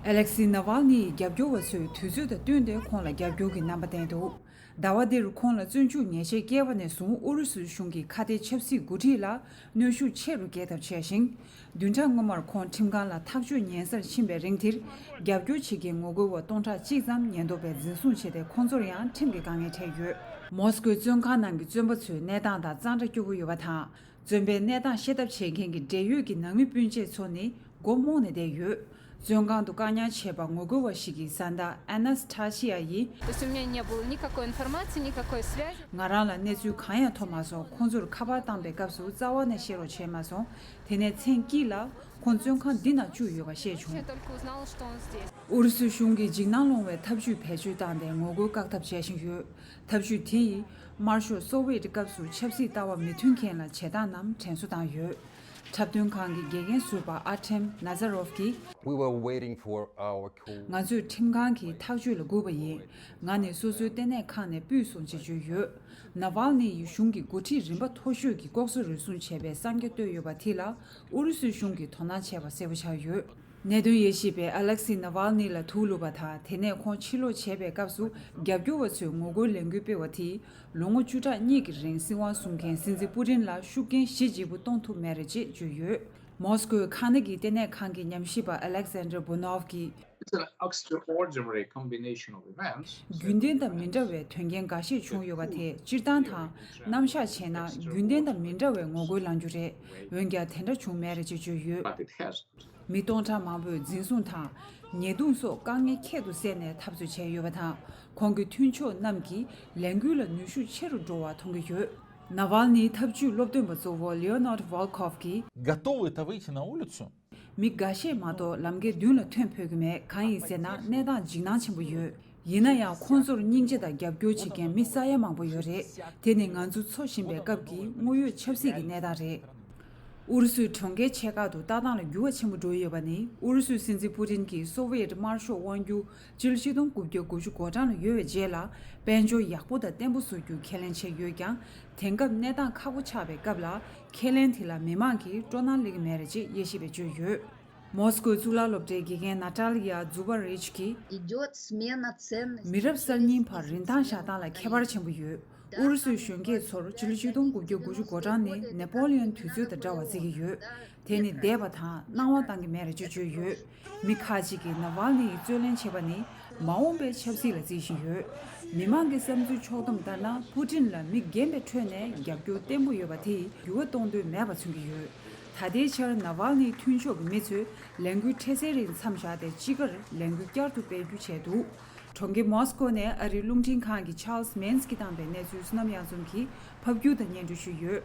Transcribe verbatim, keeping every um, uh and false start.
ཨ་ལེག་སི་ནཱ་ཝལ་ནི་ཡི་རྒྱབ་སྐྱོར་བ་ཚོས་དུས་ཚོད་དང་བསྟུན་ཏེ་ཁོང་ལ་རྒྱབ་སྐྱོར་གྱི་རྣམ་པ་བསྟན་འདུག་ཟླ་བ་འདིར་ཁོང་ལ་བཙོན་འཇུག་ཉེས་ཆད་བཀལ་བ་ནས་བཟུང་ཨུ་རུ་སུའི་གཞུང་གིས་ཁ་གཏད་ཆབ་སྲིད་འགོ་ཁྲིད་ལ་གནོན་ཤུགས་ཆེ་རུ་སྐྱེད་ཐབས་བྱས་ཤིང་། བདུན་ཕྲག་སྔོན་མར་ཁོང་ཁྲིམས་ཁང་ལ་ཐག་གཅོད་ཉན་སར་ཕྱིན་པའི་རིང་དེར་རྒྱབ་སྐྱོར་བྱེད་མཁན་ངོ་རྒོལ་བ་སྟོང་ཕྲག་གཅིག་ཙམ་ཉེན་རྟོག་པས་འཛིན་བཟུང་བྱས་ཏེ། ཁོང་ཚོར་ཡང་ཁྲིམས་ཀྱི་དཀའ་ངལ་འཕྲད་ཡོད། མོ་སི་ཀོའི་བཙོན་ཁང་ནང་གི་བཙོན་པ་ཚོའི་གནས་སྟངས་དང་གཙང་སྦྲ་སྐྱོ་པོ་ཡོད་པ་དང་། བཙོན་པའི་གནས་སྟངས་ཤེས་ཐབས་བྱེད་མཁན་གྱི་འབྲེལ་ཡོད་ཀྱི་ནང་མི་སྤུན་མཆེད་ཚོ་ནི་མགོ་རྨོངས་ནས་བསྡད་ཡོད། བཙོན་ཁང་དུ་བཀག་ཉར་བྱས་པ་ངོ་རྒོལ་བ་ཞིག་གི་བཟའ་ཟླ་ཨ་ན་སི་ཐ་ཤི་ཡ་ཡིས། То есть у меня не было никакой информации, никакой связи. ང་རང་ལ་གནས་ཚུལ་གང་ཡང་ཐོབ་མ་སོང་། ཁོང་ཚོར་ཁ་པར་བཏང་པའི་སྐབས་སུ་རྩ་བ་ནས་བཤད་རོགས་བྱས་མ་སོང་། དེ་ནས་མཚན་དཀྱིལ་ལ་ཁོང་བཙོན་ཁང་འདི་ནང་བཅུག་ཡོད་པ་ཤེས་བྱུང་། Я только узнала, что он здесь. ཨུ་རུ་སུའི་གཞུང་གིས་འཇིགས་སྣང་སློང་བའི་ཐབས་ཇུས་བེད་སྤྱོད་བཏང་སྟེ་ངོ་རྒོལ་བཀག་ཐབས་བྱེད་བཞིན་ཡོད། ཐབས་ཇུས་དེ་ཡིས་དམར་ཤོག་སོ་ཝེད་སྐབས་སུ་ཆབ་སྲིད་ལྟ་བ་མི་མཐུན་མཁན་ལ་བྱེད་སྟངས་རྣམས་དྲན་གསོ་བཏང་ཡོད། འཁྲབ་སྟོན་ཁང་གི་དགེ་རྒན་ཟུར་པ་ཨར་ཐེམ་ནཱ་ཛ་རོབ་ཀྱིས། We were waiting for our call. ང་ཚོས་ཁྲིམས་ཁང་གི་ཐག་གཅོད་ལ་སྒུག་པ་ཡིན། ང་ནི་སོ་སོའི་ལྟེ་གནས་ཁང་ནས་ཕུད་སོང་ཅེས་བརྗོད་ཡོད། ནཱ་ཝལ་ནི་ཡི་གཞུང་གི་འགོ་ཁྲིད་རིམ་པ་མཐོ་ཤོས་ཀྱི་ལྐོག་ཟ་རུལ་སུངས་བྱས་པའི་གསང་རྒྱ་བཏོད་ཡོད་པ་དེ་ལ་ཨུ་རུ་སུའི་གཞུང་གིས་དོ་སྣང་བྱས་པ་གསལ་པོ་ཆགས་ཡོད། གནད་དོན་དབྱེ་ཞིབ་པས་ཨ་ལེག་སི་ནཱ་ཝལ་ནི་ལ་དུག་བླུགས་པ་དང་། དེ་ནས་ཁོང་ཕྱིར་ལོག་བྱས་པའི་སྐབས་སུ་རྒྱབ་སྐྱོར་བ་ཚོས་ངོ་རྒོལ་ལས་འགུལ་སྤེལ་བ་དེས་ལོ་ངོ་བཅུ་ཕྲག་གཉིས་ཀྱི་རིང་སྲིད་དབང་བཟུང་མཁན་སྲིད་འཛིན་པུ་ཏིན་ལ་ཤུགས་རྐྱེན་ཞེ་ལྗིད་པོ་གཏོང་ཐུབ་མེད་རེད་ཅེས་བརྗོད་ཡོད། མོ་སི་ཀོའི་ཁ་ན་གི་ལྟེ་གནས་ཁང་གི་ཉམས་ཞིབ་པ་ཨ་ལེག་སན་ཌར་བུ་ནོབ་ཀྱིས། It's an extraordinary combination of events. རྒྱུན་ལྡན་དང་མི་འདྲ་བའི་དོན་རྐྱེན་འགའ་ཤས་བྱུང་ཡོད་པ་དེ་སྤྱིར་བཏང་དང་རྣམ་གཞག་བྱས་ན་རྒྱུན་ལྡན་དང་མི་འདྲ་བའི་ངོ་རྒོལ་ལངས་རྒྱུ་རེད། འོན་ཀྱང་དེ་འདྲ་བྱུང་མེད་རེད་ཅེས་བརྗོད་ཡོད། But it has. མི་སྟོང་ཕྲག་མང་པོས་འཛིན་བཟུང་དང་། ཉེས་རྡུང་སོགས་དཀའ་ངལ་ཁྱད་དུ་བསད་ནས་འཐབ་རྩོད་བྱས་ཡོད་པ་དང་། ཁོང་གི་མཐུན་ཕྱོགས་རྣམས་ཀྱིས་ལས་འགུལ་ལ་ནུས་ཤུགས་ཆེ་རུ་འགྲོ་བ་མཐོང་གི་ཡོད། ནཱ་ཝལ་ནིའི་ཐབས་ཇུས་སློབ་སྟོན་པ་གཙོ་བོ་ལེའོ་ནར་ཝོལ་ཁོབ་ཀྱིས། Готовы это выйти на улицу? མི་འགའ་ཤས་མ་གཏོགས་ལམ་ཁའི་མདུན་ལ་ཐོན་ཕོད་ཀྱི་མེད། གང་ཡིན་ཟེར་ན་གནས་སྟངས་འཇིགས་སྣང་ཆེན་པོ་ཡོད། ཡིན་ན་ཡང་ཁོང་ཚོར་སྙིང་རྗེ་དང་རྒྱབ་སྐྱོར་བྱེད་མཁན་མི་ས་ཡ་མང་པོ་ཡོད་རེད། དེ་ནི་ང་ཚོ་འཚོ་བཞིན་པའི་སྐབས་ཀྱི་དངོས་ཡོད་ཆབ་སྲིད་ཀྱི་གནས་སྟངས་རེད། ཨུ་རུ་སུའི་གྲོང་ཁྱེར་ཆེ་ཁག་ཏུ་ལྟ་སྟངས་ལ་འགྱུར་བ་ཆེན་པོ་འགྲོ་ཡི་ཡོད་པ་ནི། ཨུ་རུ་སུའི་སྲིད་འཛིན་པུ་ཏིན་གྱིས་སོ་ཝི་ཡེད་དམར་ཤོག་དབང་སྒྱུར་སྤྱི་ལོ་ཆིག་སྟོང་དགུ་བརྒྱ་དགུ་བཅུ་གོ་གྲངས་ལ་ཡོལ་བའི་རྗེས་ལ། དཔལ་འབྱོར་ཡག་པོ་དང་བརྟན་པོ་བཟོ་རྒྱུ་ཁས་ལེན་བྱས་ཡོད་ཀྱང་། དེང་སྐབས་གནས་སྟངས་ཁག་པོ་ཆགས་པའི་སྐབས་ལ། ཁས་ལེན་དེ་ལ་མི་མང་གིས་སྤྲོ་སྣང་སླེབས་ཀྱི་མེད་རེད་ཅེས་དབྱེ་ཞིབ་པས་བརྗོད་ཡོད། མོ་སི་ཀོའི་གཙུག་ལག་སློབ་གྲྭའི་དགེ་རྒན་ནཱ་ཏཱ་ལི་ཡ་ཛུ་བ་རེཇ་གྱིས། Идёт смена ценностей. མི་རབས་གསར་རྙིང་བར་རིན་ཐང་བཞག་སྟངས་ལ་ཁྱད་པར་ཆེན་པོ་ཡོད། ཨུ་རུ་སུའི་གཞོན་སྐྱེས་ཚོར་སྤྱི་ལོ་ཆིག་སྟོང་དགུ་བརྒྱ་དགུ་བཅུ་གོ་གྲངས་ནི་ནེ་པོ་ལི་ཡོན་དུས་ཚོད་དང་འདྲ་བ་བརྩི་གི་ཡོད། དེ་ནི་འདས་པ་དང་སྣང་བ་བཏང་གི་མེད་རེད་ཅེས་བརྗོད་ཡོད། མི་ཁག་ཅིག་གིས་ནཱ་ཝལ་ནི་ཡི་རྩོད་ལེན་བྱེད་པ་ནི་མ་འོངས་པའི་ཆབ་སྲིད་ལ་བརྩི་བཞིན་ཡོད། མི་མང་གི་བསམ་ཚུལ་ཕྱོགས་བསྡོམས་ལྟར་ན། པུ་ཏིན་ལ་མི་རྒན་པའི་ཁྲོད་ནས་རྒྱབ་སྐྱོར་བརྟན་པོ་ཡོད་པ་དེས་འགྱུར་བ་གཏོང་འདོད་མེད་པ་མཚོན་གྱི་ཡོད། ད་ལྟའི་ཆར་ནཱ་ཝལ་ནིའི་མཐུན་ཕྱོགས་ཀྱི་མི་ཚོས་ལས་འགུལ་འཕྲལ་སེལ་རིང་མཚམས་བཞག་སྟེ། དཔྱིད་ཀར་ལས་འགུལ་བསྐྱར་དུ་སྤེལ་རྒྱུ་བྱས་འདུག་གྲོང་ཁྱེར་མོ་སི་ཀོ་ནས་ཨ་རིའི་རླུང་འཕྲིན་ཁང་གི་ཆཱལ་སི་མེན་སི་གིས་བཏང་པའི་གནས་ཚུལ་བསོད་ནམས་གཡང་འཛོམས་ཀྱིས་ཕབ་སྒྱུར་དང་སྙན་སྒྲོན་ཞུས་ཡོད།